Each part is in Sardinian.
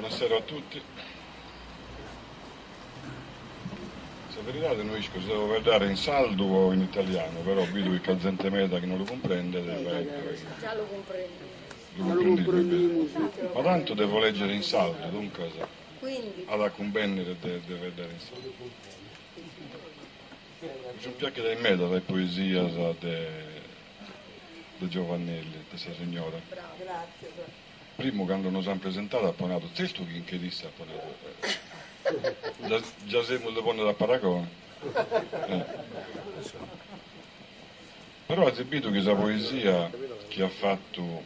Buonasera a tutti. Sa veridade no isco si devo faeddare in sardu o in italianu, però bidu chi c'at zente meda chi no lu cumprendet, faeddo in. Già lu cumprendimus. Lu cumprendimus. Ma tantu devo leggere in sardu, duncas Quindi. at a cumbènnere de de faeddare in sardu. Mi sunt piàchidas in meda sas poesias de de Giovannelli, de sa signora. Gràtzias. Primu cando nos ant presentadu apo nadu, tzertu chi nch'est issa apo nadu, già già semus de pònnere a paragone. Però azis bidu chi sa poesia chi at fatu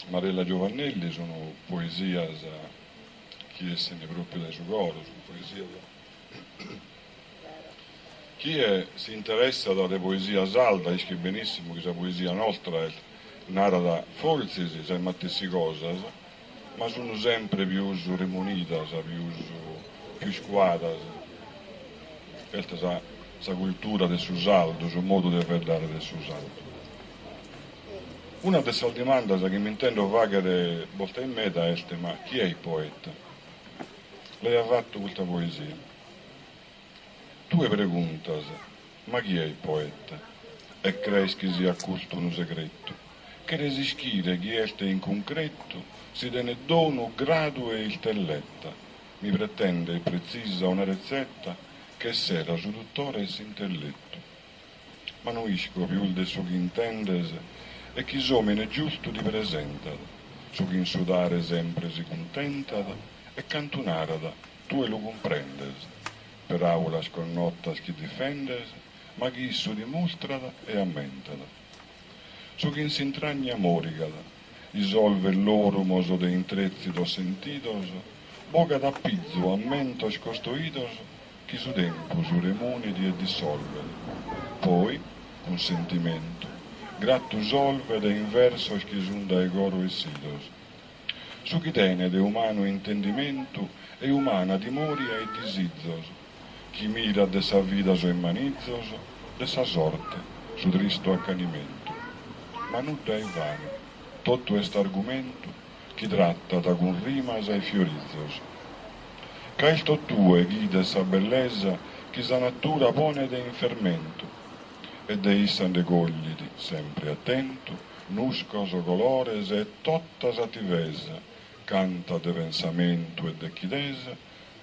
Mariella Giovannelli sun poesias chi essin pròpiu dae su coro, sun poesias Chie si interessat de poesia sarda ischit benissimu chi sa poesia nostra est narat fortzis sas matessi cosas, ma sun sempre pius remunidas, pius pius cuadas. Est sa sa cultura de su sardu, su modu de faeddare de su sardu. Una de sas dimandas chi m'intendo fàghere borta in meda est, ma chie est poeta? L'aia fatu custa poesia. Tue preguntas, ma chie est poeta? E crees chi siat custu unu segretu? Cheres ischire chie est in cuncretu, si tenet donu, gradu e istelleta? Mi pretendes pretzisa una retzeta ch'essera su dutore 'e s'intelletu. Ma no isco pius de su chi intendes e chi s'omine giustu ti presentat, su chi in su dare sempre si cuntentat e cantu narat Tue lu cumprendes, peraulas connotas chi difendes, ma chi issu ti mustrat e ammentat. Su chi in s'intragna morigat, isolvet lorumos de intretzidos sentidos, bogat a pizu ammentos costoidos chi su tempus remunit e dissolvet, poi, cun sentimentu, gratu solvet in versos chi sun dae coro essidos. Su chi tenet umanu intendimentu e umana timoria e disizos, chi mirat de sa vida sos manizos, de sa sorte su tristu acanimentu. Ma nudda est vanu, totu est argumentu chi tratat cun rimas e fiorizos. Ca est totue chi 'ides sa bellesa chi sa natura ponet in fermentu e de issa nde coglit, sempre atentu, Nuscos, colores e tota s'ativesa, canta de pensamentu e dechidesa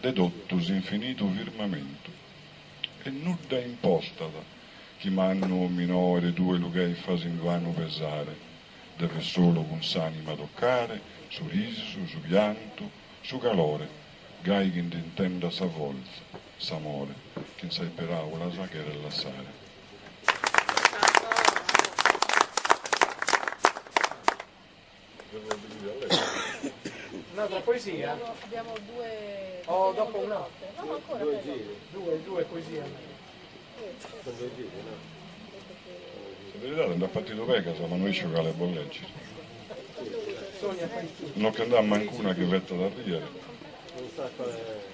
de totu s'infinidu firmamentu. E nudda impostat chi mannu o minore tue lu cherfas invanu pesare, deves solu cun s'anima toccare su risu, su piantu, su calore, gai chi nd'intendas sa forza, s'amore, ch'in sas peraulas cheres lassare. Un'altra poesia? Abbiamo due... O dopo una? No, no, ancora. Due giri. Due, due poesie. Sono due giri, no? Sa veridade nd'apo 'atidu pegas, ma no iscio cale bos leggere. Sonia, fai tu. No che nd'at mancuna chi fettat a riere. Non sa quale...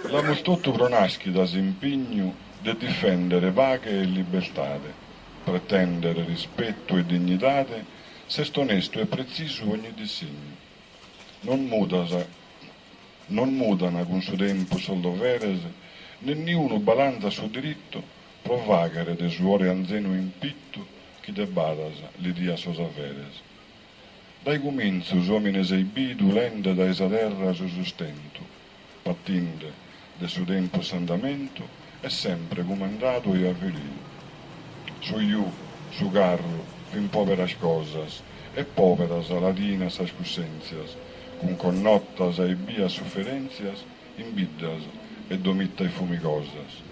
L'amus totu pro nàschida s'impignu de difèndere paghe e libertade, pretèndere rispetu e dignidade, s'est onestu e pretzisu ogni dissignu. Non mudas, non mudan cun su tempus sos doveres, ne niunu balanzat su diritu pro fàghere de suore anzenu impitu chi de badas li diat sos averes. Dae cumintzu s'òmine s'est bidu lende dae sa terra su sustentu, patinde de su tempus s'andamentu e sempre cumandadu e avvilidu. Su ju, su carru, fin pòberas cosas e pòberas ladinas sas cussèntzias, cun connotas e bias suferèntzias in biddas e domittas fumigosas.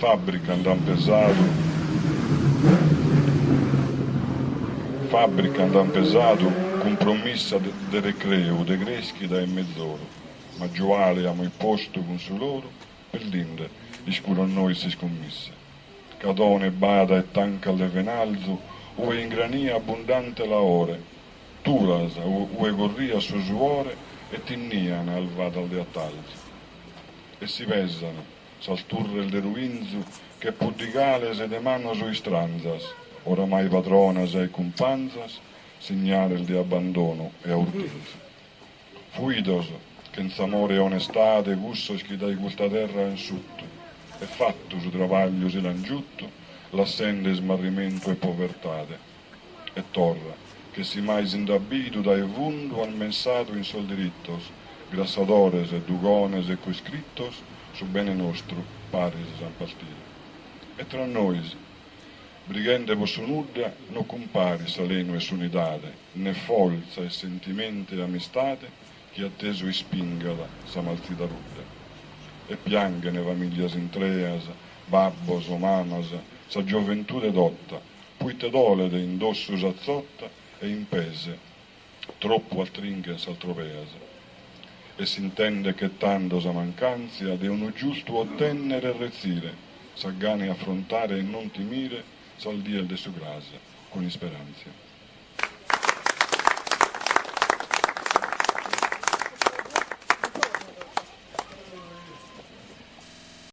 Fàbrica nd'an pesadu Fàbrica nd'an pesadu cun promissa de recreu, de crèschida e mezoru, ma giuale amus postu cun su loru perdinde iscuros nois s'iscummissa. Cadone b'at e tancas de fenalzu ue ingraniat bundante laore, tulas ue curriat su suore e tinnian alvadas de atalzu. E si pesan sas turres de ruinzu che poddigales de manos istranzas, oramai padronas e cumpanzas, signales de abbandonu e aurdinzu. Fuidos, chentz'amore e onestade, cussos chi dae custa terra an suttu, e fattu su trabagliu si l'an giuttu, lassende ismarrimentu e povertade. E torra, che si mai si nd'at bidu dae fundu an pensadu in sos dirittos, grassadores, dugones e coscrittos su bene nostru paris s'an partidu. E tra nois, brighende pro su nudda, no cumparit s'alenu 'e s'unidade, ne foltza e sentimentu 'e amistade chi atesu ispingat sa maltzida rudda. E pianghene familias intreas, babbos, mamas, sa gioventude tota, puite dolet in dossu sa tzotta e in pes troppu astringhen sas trobeas. E s'intendet che tando sa mancantzia de unu giustu ottennere e retzire, sa gana 'e affrontare e non timire sas dies de su cras cun isperantzia.